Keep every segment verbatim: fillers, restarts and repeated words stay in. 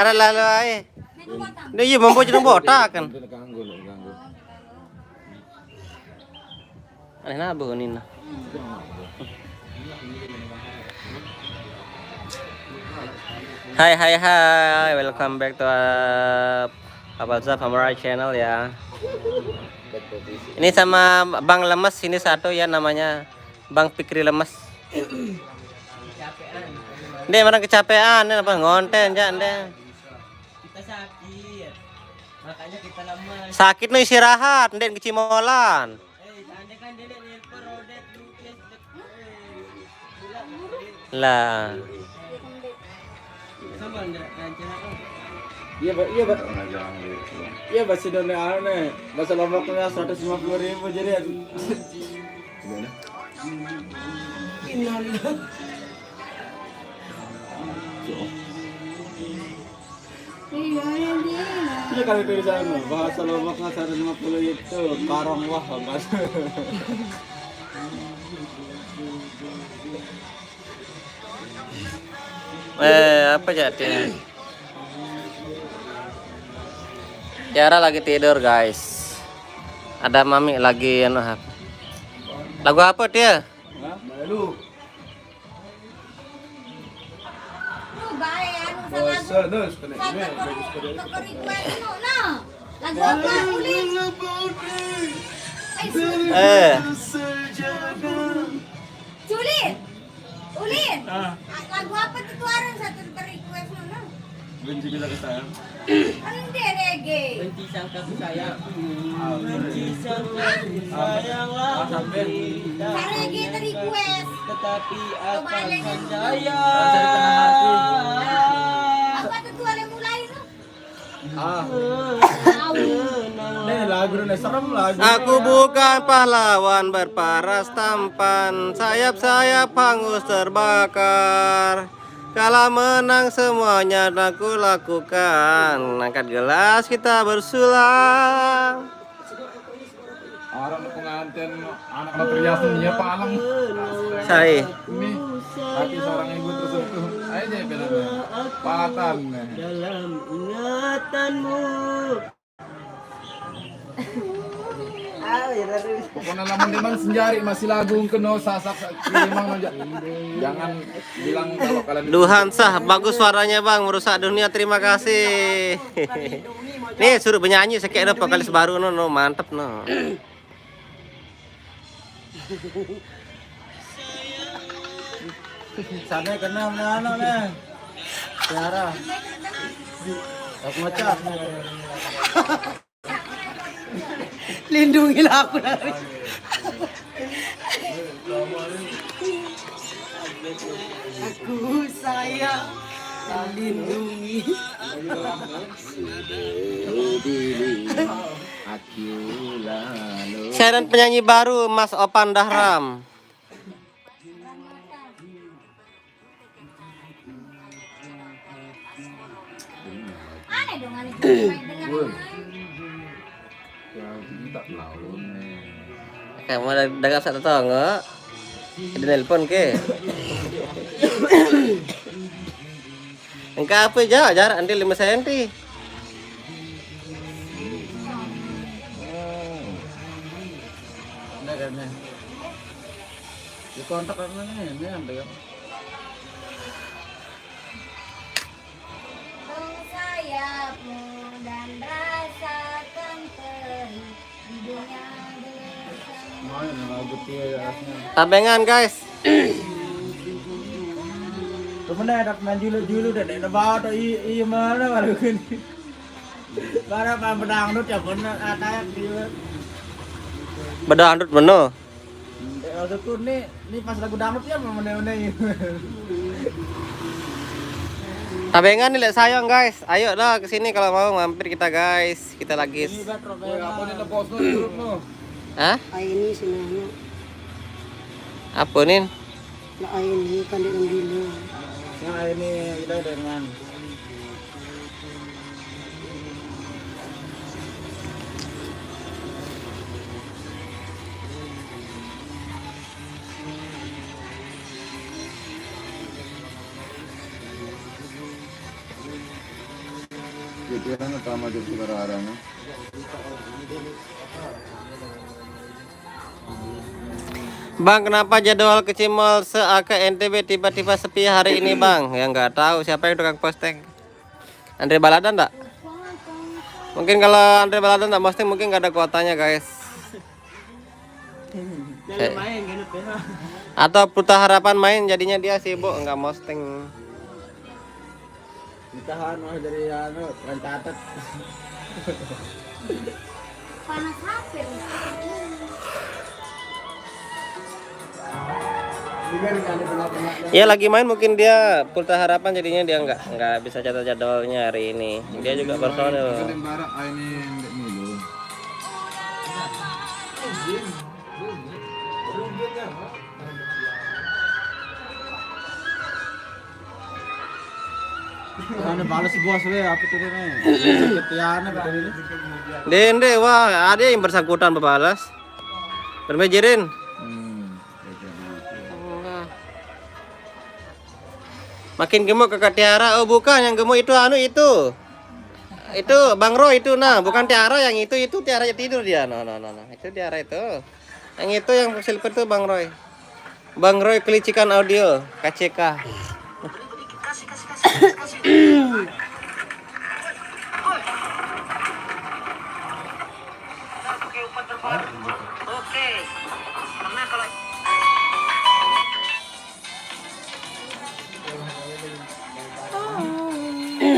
Arah lalu ae. Dia iya mampu jadi botak kan. Aneh nabuh ni nah. Hai, hai, hai, welcome back to uh, Papa Zaf Samurai Channel ya. Ini sama Bang Lemes, ini satu ya, namanya Bang Fikri Lemes. Dia orang kecapean, dia apa ngonten aja dia. Kita sakit. Makanya kita lemes. Sakit nu istirahat, ndek kecimolan. Eh, tadi kan dia nelpon Rodet, Lukis, dek-, eh, gila. Lah. Sama nggak, rancang apa? Iya, Pak. Iya, Pak. Iya, Pak, si Doni anu nih. Bahasa Lomboknya seratus lima puluh ribu, jadi ya. Gimana? Innalillah. Iya, iya, iya. Iya, kalau itu di sana, bahasa Lomboknya seratus lima puluh itu karong wah, Bang. Eh, apa jadi? Tiara lagi tidur, guys. Ada mami lagi anu apa? Lagu apa dia? Hah? Malu. Lu bae anu sama lagu. Bosen, terus kena sama ini, toko, bagus pada toko itu. Request lu, no. Lagu apa, Ulin? Eh, Su-, Eh. Ulin. Ulin. Ah. Lagu apa tuh, tuh orang satu request lu, no? Benci bila kesayang. Ende reggae. Benci sangka ku sayang. Benci sangka ku sayang lah kita. Reggae tadi request. Tetapi akan sanjaya. Apa tuh tuh ada mulai tuh? Ah. Tahu. Nih lagu ini serem lagu. Aku bukan pahlawan berparas tampan, sayap-sayap hangus terbakar. Kalau menang semuanya aku lakukan. Angkat gelas kita bersulang. Orang pengantin anak lo terias nih, ya, palang. Sai. Ini hati seorang ibu tersentuh. Ayo deh, bilangnya. Palatan nih. Dalam ingatanmu. Ah, ya, tadi. Pokoknya lamun deman senjari masih lagu kena sasak memang aja. Jangan bilang kalau kalian Duhan sah, bagus suaranya, Bang, merusak dunia. Terima kasih. Nih, suruh penyanyi sekek ada vokalis baru no, no, mantep no. Sana kena mana nih? Tiara. Aku ngecas. Lindungilah aku dari aku sayang, lindungi. Saya dan penyanyi baru Mas Opan Dahram. Aneh dong, aneh. Kamu ada dagang satu tongo. Ada nelpon ke? Engkau apa, jarak antil lima senti. Nah, kan, nah. Di kontak kan ini, ini yang pegang. Sayapmu dan rasakan perih di dunia bersama. Tabengan, guys. Temen ada pemain julu-julu dan ada bawa tuh i-, iya mana baru ini. Para pemain pedangdut ya bener, ada yang dia. Pedangdut bener. Eh, maksudku nih, nih pas lagu dangdut ya mana-mana. Tabengan nih lek sayang, guys. Ayo dah ke sini kalau mau mampir kita, guys. Kita lagi Ini batruk. Woi, apa nih, bos, lu, grup, lu? Hah? Ai ini sini. Apa nih? Nah, ai ini kan dia gila. Yang ai ini kita dengan Bang, kenapa jadwal ke Cimol se-, ke N T B tiba-tiba sepi hari ini, Bang? Ya, nggak tahu siapa yang tukang posting. Andre Balada ndak? Mungkin kalau Andre Balada ndak posting, mungkin nggak ada kuotanya, guys. Atau Putra Harapan main, jadinya dia sibuk, nggak posting. Ditahan oleh dari anu, rencatet. Panas apa ya? Ya, lagi main, mungkin dia Putra Harapan, jadinya dia nggak nggak bisa catat jadwalnya hari ini. Dia juga personil. Ada balas bos we, apa tuh nih? Ketiana betul ini. Dende, wah, ada yang bersangkutan berbalas. Bermejerin. Makin gemuk kakak Tiara. Oh, bukan, yang gemuk itu anu itu. Itu Bang Roy itu, nah, bukan Tiara yang itu, itu Tiara tidur dia. Nah, nah, nah, nah. Itu Tiara itu. Yang itu yang silver itu Bang Roy. Bang Roy Kelicikan Audio, K C K.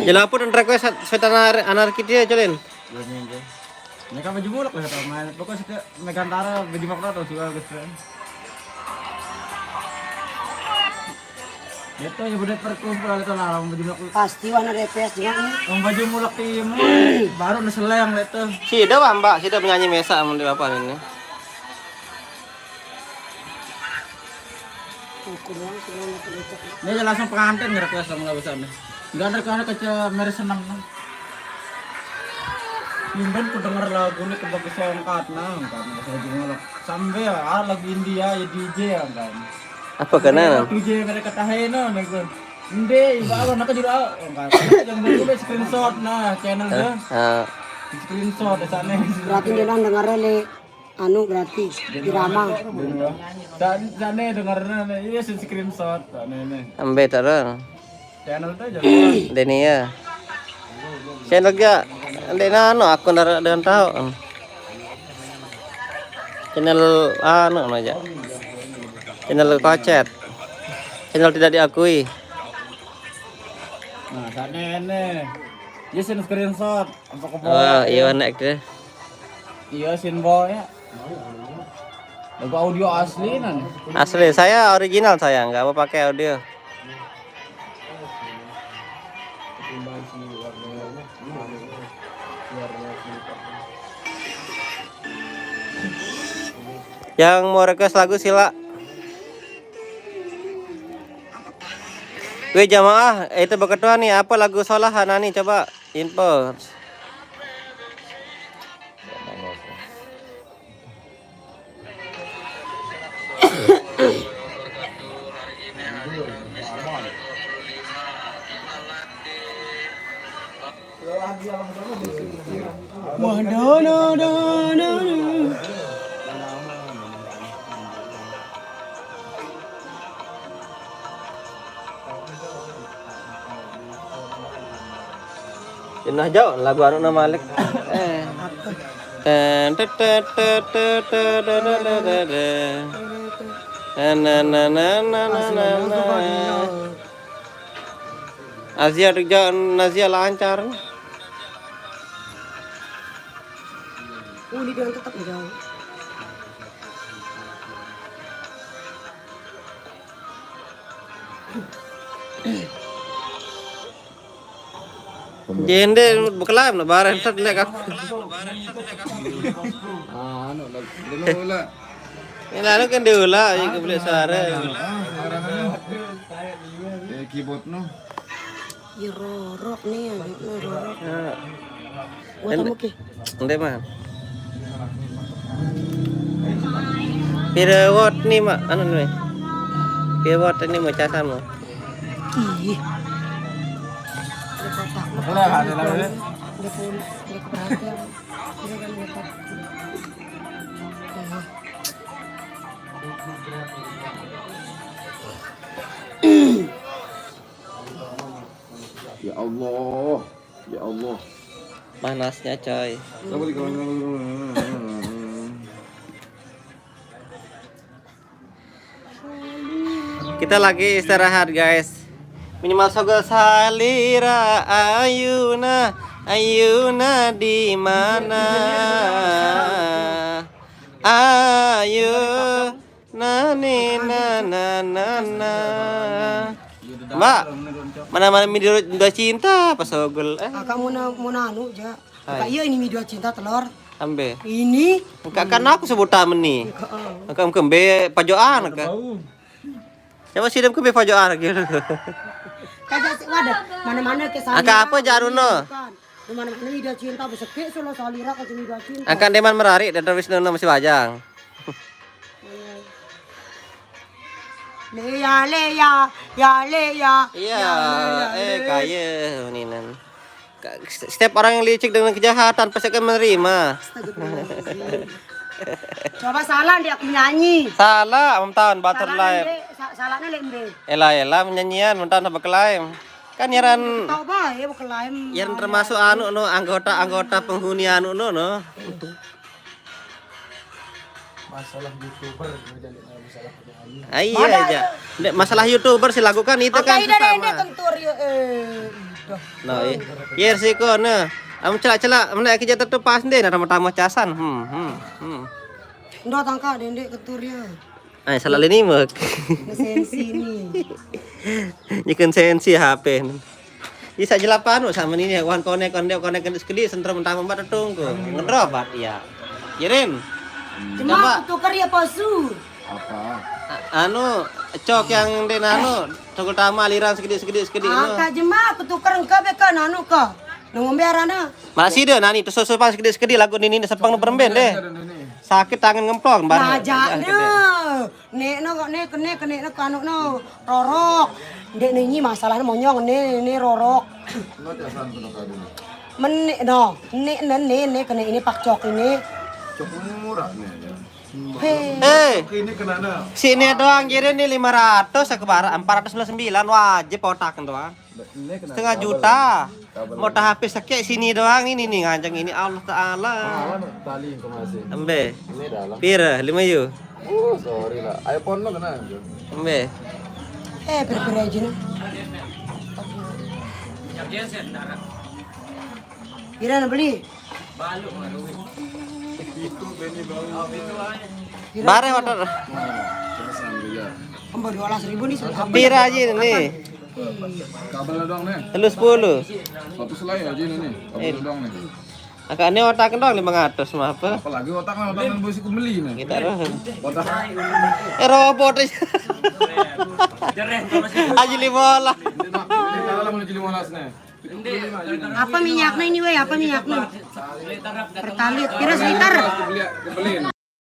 Jelaput dan request Setan Anarki dia, Jolin. Ini kan baju mulak lah, teman. Pokoknya setiap Megantara baju mulak tuh juga, guys. Itu ya udah perkumpulan itu lah, orang baju mulak. Pasti warna D P S juga nih. Orang baju mulak tim baru nih seleng itu. Sida, Mbak, sida penyanyi mesa mun di apa ini. Aku doang sih yang nonton itu. Ini aja langsung pengantin nge-request sama lagu sana. Enggak ada, kalau kece mere seneng. Nyimpen ku denger lagu ini ke bagus songkat nah, enggak mau saya mulak. Sampai ya, ah, lagu India ya D J ya kan. Apa kena? D J mereka taheno nih gue. Ende, iba aku nak jero enggak. Yang baru gue screenshot nah, channel gue. Ah, Screenshot di sana. Berarti dia nang dengar le anu berarti irama. Dan sana dengarnya nih, iya sih screenshot sana ini. Ambe tarang. Channel tuh aja. Denia. Channel ga? Dena anu, aku ndak dengan tahu. Channel anu aja. Channel kocet. Channel tidak diakui. Nah, sana ini. Iya sih screenshot. Apa ke Oh, iya, nek deh. Iya, sin boy ya. Lagu audio asli nah nih. Asli, saya original, saya nggak mau pakai audio. Yang mau request lagu sila. Weh, jamaah, itu berketua nih, apa lagu Solah Hanani, coba info. Inah jauh lagu anu nama Alik. Eh. Ten, tet, tet, tet, tet, tet, tet, tet, tet, tet. Na, na, na, na, na, na, na, na. Azia jauh, Nazia lancar. Uh, ini dia tetap jauh. Jende bekelam lebaran tet lek aku. Ah, anu, dulu lah. Ini lalu kan diulah ya, kebeli suara. Ah, sekarang anu. Eh, keyboard no. Ya rorok nih, ayo no rorok. Ya. Buat kamu ke. Ente mah. Pire watt nih, Mak? Anu nih. Pire watt ini mau casan mau? Ih. Udah, ada lagu ya. Dia pun, dia keberhatian. Dia kan dekat. Ya Allah, ya Allah. Panasnya, coy. Kita lagi istirahat, guys. Minimal sogel salira ayuna, ayuna di mana? Ayu nani na na na na. Mbak, mana mana mi dua cinta pas sogel. Eh, Kakak mau na- mau nanu ja. Hai. Kak iya ini mi dua cinta telur. Ambe. Ini Enggak kan aku sebut tamen nih. Heeh. Enggak kembe pajoan ke. Coba sih dem kembe pajoan gitu. Kagak sih ada mana-mana ke sana. Angka apa, Jaruno? Bukan. Di mana-mana mi dua cinta beseke solo salira ke mi dua cinta. Angka deman merari dan terus nona masih bajang. Leya, leya, ya, leya. Iya, Ya, leya, eh leya. Kaya ninan. Ka- Setiap orang yang licik dengan kejahatan pasti akan menerima. Astagfirullahaladzim. Coba salah dia aku nyanyi. Salah, om tahun batur Salah lain. Lembe, sa- salahnya lembe. Ela ela menyanyian, om tahun apa kelaim. Kan yaran Tahu bah ya kelaim. Yaran termasuk anu no, anggota-anggota penghuni anu no no. Masalah youtuber, jadi masalah penyanyi. Ah, iya aja. Nek masalah youtuber sih lakukan itu Apa kan ide deh sesama. Ini kentur ya. Eh, dah. No, iya. Iya sih kok no. Am celak-celak menek kerja tetep pas deh, nah, tambah-tambah casan. Hmm, hmm, hmm. Ndak tangka dendek kentur ya. Ay, salah lini mek. Ngesensi nih. Nyekan sensi H P. Bisa jelapan sama ini ya, wan konek konek konek konek sekedi sentrum utama mbak tetung ko. Ngedrop bat ya. Kirim. Cuma aku tuker ya posu. Apa? A- Anu cok yang den anu cok utama aliran sekedi sekedi sekedi no. Angka jema aku tuker engke be ke nanu ke. Nunggu biar ana. Masih deh nani terus sopan sekedi sekedi lagu nini sepang no beremben deh. Sakit tangan ngemplong bareng. Aja ne. Nek no nek nek nek no kanu no rorok. Dek nini masalahnya monyong ne ne rorok. Lo jasan kena kado. Menek no nek ne ne ne kena ini pakcok ini. Cukup murah nih ya. Hei. Eh, Oke, ini kena ada. Sini doang jadi nih lima ratus aku barang empat ratus sembilan wajib otak doang. Ini kena Setengah juta. Mau tak habis sekek sini doang ini nih nganjeng ini Allah Taala. Malah tali yang kemasi. Embe. Ini dalam. Pira? Lima yu. Oh, sorry lah. iPhone lo kena aja. Embe. Eh pira-pira aja nih. Pira na beli? Bare motor. Nah, sama juga. Kembali dua belas ribu nih sudah. Pira aja ini? Kabel doang nih. Telu sepuluh. Satu selai aja ini nih. Kabel doang nih. Agak ini otak doang lima ratus mah apa? Apalagi otak lah otak yang besi kembali nih. Kita roh. Otak. Eh robot aja. Aja lima lah. Ini nak, ini kalau mau jadi molas nih. Apa minyaknya ini weh? Apa minyaknya? Pertalite. Pira liter? Beli, beli.